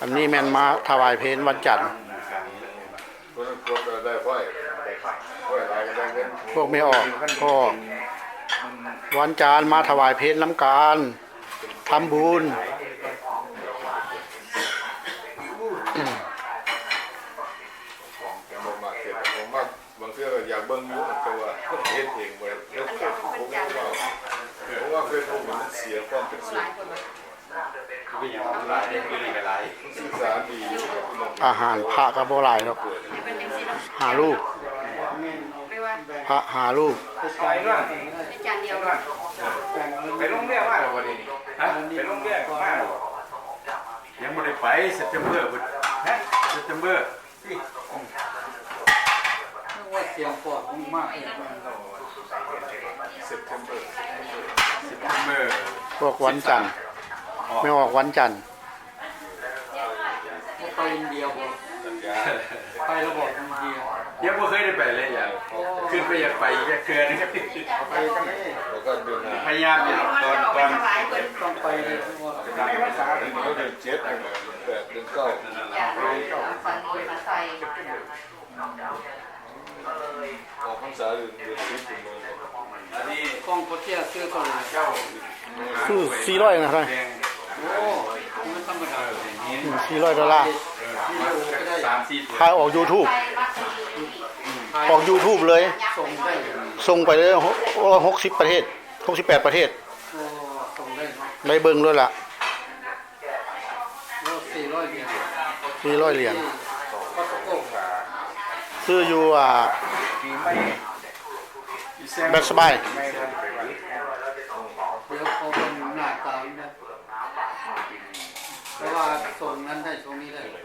ອັນນີ້ແມ່ນມາຖວາຍເພນວັນຈັນ ພວກແມ່ອອກ ພໍ່ອອກ ວັນຈັນມາຖວາຍເພນນຳກັນ ທຳບຸນ. ບາງເທື່ອກໍຢາກເບິ່ງຢູ່ ແຕ່ວ່າເຮັດເອງບໍ່ໄດ້ ເຮັດເຟສບຸກບໍ່ໄດ້ເວົ້າ ເພາະວ່າເຟສບຸກນີ້ມັນເສຍຄວາມເປັນສ່ວນຕົວ. ເປັນຫຍັງ? ມັນຫຼາຍເດ້ ຢູ່ນີ້ກໍຫຼາຍ ມັນສຶກສາດີຢູ່. ອາຫານພະກໍບໍ່ຫຼາຍດອກ ຫ້າຮູບ ພະຫ້າຮູບ. ຈານດຽວ ໄປໂຮງຮຽນມາບໍ່ນີ້? ຮະ? ໄປໂຮງຮຽນມາບໍ່? ຍັງບໍ່ໄດ້ໄປ ເຊັບເຕັມເບີພຸ້ນ ຮະ? ເຊັບເຕັມເບີ. ອອກວັນຈັນ ແມ່ອອກວັນຈັນ ໄປອິນເດຍບໍ່? ໄປແລ້ວບໍ່ອິນເດຍ? ຍັງບໍ່ເຄີຍໄດ້ໄປເລີຍ ຢາກ ໂອ້ ຄິດວ່າຢາກໄປຈັກເທື່ອໜຶ່ງ ໄປກັນເລີຍ ພະຍາຍາມຢູ່ ກ່ອນ ກ່ອນ ຕ້ອງໄປເລີຍ ເດືອນເຈັດ ເດືອນແປດ ເດືອນເກົ້າ ອອກພັນສາເດືອນສິບເປັນເມືອງ ອັນນີ້ ກ້ອງໂປເຈຍຊື້ເທົ່າໃດ? ຊື້ສີ່ຮ້ອຍນະ ໂອ້ ມັນທຳມະດາ ອືມ ສີ່ຮ້ອຍໂດລາ ສາມສີ່ ຖ່າຍອອກຢູທູບ ອອກຢູທູບເລີຍ ສົ່ງໄດ້ ສົ່ງໄປເລີຍ ໂອ້ ຫົກສິບປະເທດ ຫົກສິບແປດປະເທດ ໂອ້ ສົ່ງໄດ້ເນາະ ໄດ້ເບິ່ງໂລດລະ. ສີ່ຮ້ອຍຫຼຽນ ສີ່ຮ້ອຍຫຼຽນ ຊື້ຢູ່ ອ່າ Best Buy ດຽວຂໍເບິ່ງໜ້າຕາມັນ ແຕ່ວ່າສົ່ງນັ້ນໄດ້ ສົ່ງນີ້ໄດ້.